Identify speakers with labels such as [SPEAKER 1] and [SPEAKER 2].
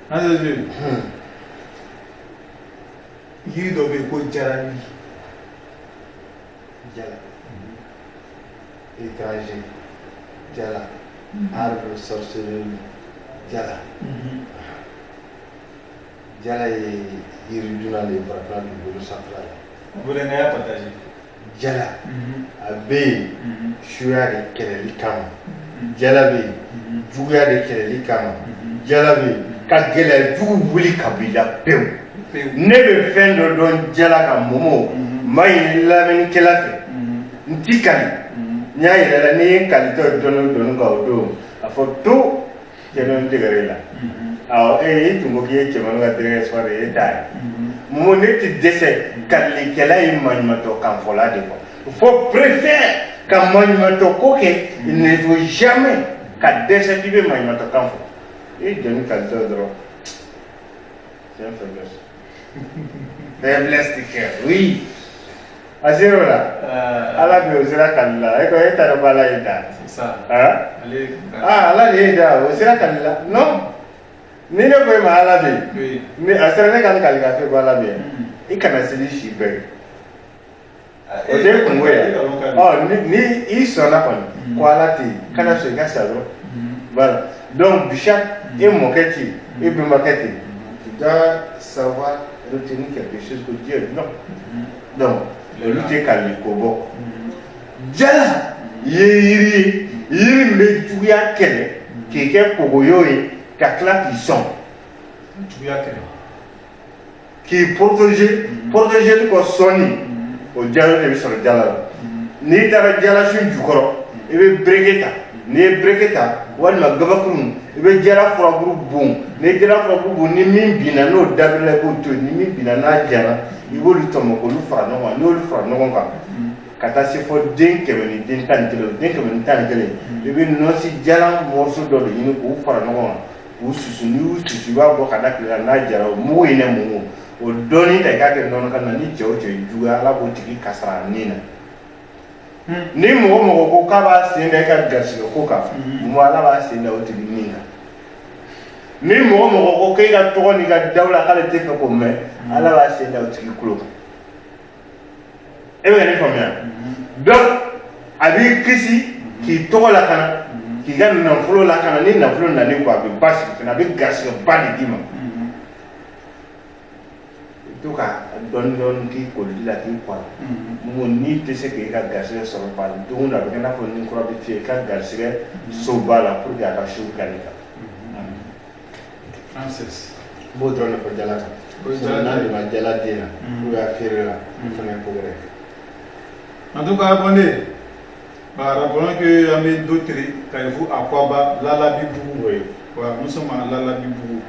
[SPEAKER 1] Ancêtre, yiri dɔ bɛ yen ko jarali.
[SPEAKER 2] Jala étranger, jala arbre sorcellerie, jala. Jala ye yiriduna de ye farafinna dugukolo sanfɛla la.
[SPEAKER 1] O de n'a y'a partage.
[SPEAKER 2] Jala a bɛ yen suya de kɛlɛli kama, jala bɛ yen juguya de kɛlɛli kama, jala bɛ yen ka gɛlɛya jugu wuli ka bɔ i la pewu. Ne bɛ fɛn dɔ dɔn jala ka Momo, n b'a ɲini lamɛnnikɛla fɛ, n ti kali, n y'a yɛrɛ la, n'i ye n kalitɔ ye dɔɔni dɔɔni kan o don a fɔ to cɛ dɔ tigɛra e la. Awɔ, e i tun ko k'i ye cɛmannin ka terikɛ espoir ye, e t'a ye. Momo, ne ti dɛsɛ, kalilikɛla ye maɲumantɔ kanfɔla de kɔ fo préfère ka maɲumantɔ ko kɛ. Il ne faut jamais ka dɛsɛ k'i bɛ maɲumantɔ kan fɔ. I jɔ ni kalitɔ dɔrɔn, c'est une faiblesse, faiblesse de cœur. Oui, a ser'o la. Ala bɛ o sera kali la, e ko e t'a dɔn ko Ala y'i da.
[SPEAKER 1] C'est ça.
[SPEAKER 2] Ah.
[SPEAKER 1] Ale.
[SPEAKER 2] Ah, Ala de y'e da, o sera kali la. Non, ni ne ko e ma Ala bɛ yen, ni a sera ne ka ne kali k'a fɔ ko Ala bɛ yen, i kana seli si bɛɛ ye, o tɛ kungo ye. Ɔ, ni i sɔnna kɔni ko Ala tɛ yen, kana sɔn i ka sa dɔrɔn. Voilà, donc Bichak, e mɔkɛ tɛ yen, e bɛnbakɛ tɛ yen, tu dois savoir retenir quelque chose que Dieu, non, donc olu tɛ kali ko bɔ. Jala ye yiri ye, yiri min bɛ juguya kɛlɛ k'i kɛ kogoyo ye ka tila k'i sɔn.
[SPEAKER 1] Juguya kɛlɛ.
[SPEAKER 2] K'i protéger, protéger kɔ sɔnni, o jalo de bɛ sɔrɔ jala la. N'i taara jalasun jukɔrɔ, i bɛ bereke ta, n'i ye bereke ta walima gabakuru, i bɛ jala furabulu bon. N'i ye jala furabulu bon, ni min binna n'o dabirila, i b'o to yen. Ni min binna n'a jara, i b'olu tɔmɔ k'olu fara ɲɔgɔn kan. N'i y'olu fara ɲɔgɔn kan ka taa se fɔ den 111, o den 111, i bɛ nɔnsi jalan morceau dɔ de ɲini k'u fara ɲɔgɔn kan k'u susu. N'i y'u susu, i b'a bɔ ka da tile la, n'a jara, o mugu in dɛ, mugu o dɔɔnin ta, i k'a kɛ nɔnɔ kan na. Ni cɛ o cɛ ye juguya, Ala b'o tigi kasara a nin na. Ni mɔgɔ mɔgɔ ko k'a b'a sen da i ka garisɛgɛ ko kan, mɔgɔ Ala b'a sen da o tigi nin kan. Ni mɔgɔ mɔgɔ ko k'e ka tɔgɔ n'i ka dawula k'ale tɛ fɛ k'o mɛn, Ala b'a sen da o tigi tulo kan. E bɛ ka nin faamuya? Donc a b'i kisi k'i tɔgɔ lakana, k'i ka nafolo lakana. Ni nafolo nan'i kɔ, a bɛ basigi fana, a bɛ garisɛgɛ ba de d'i ma. I bɛ to ka dɔɔni dɔɔni k'i koliji la k'i kɔ a la. Mun n'i tɛ se k'i ka garisɛgɛ sɔrɔ ba don o don, a bɛ kɛ i n'a fɔ ni kura bɛ fiyɛ i ka garisɛgɛ soba la pour que a ka su gani kan.
[SPEAKER 1] Francis.
[SPEAKER 2] N b'o dɔrɔn de fɔ jala kan.
[SPEAKER 1] O ye jala
[SPEAKER 2] n'a
[SPEAKER 1] ta ye.
[SPEAKER 2] donna jala den na ou bien a feere la, o fana ye ko wɛrɛ ye.
[SPEAKER 1] En tout cas, abonné. Bah, rappelons que an bɛ Dotere, Carrefour Akwaba, Lalabibougou.
[SPEAKER 2] Oui.
[SPEAKER 1] Voilà, nous sommes à Lalabibougou.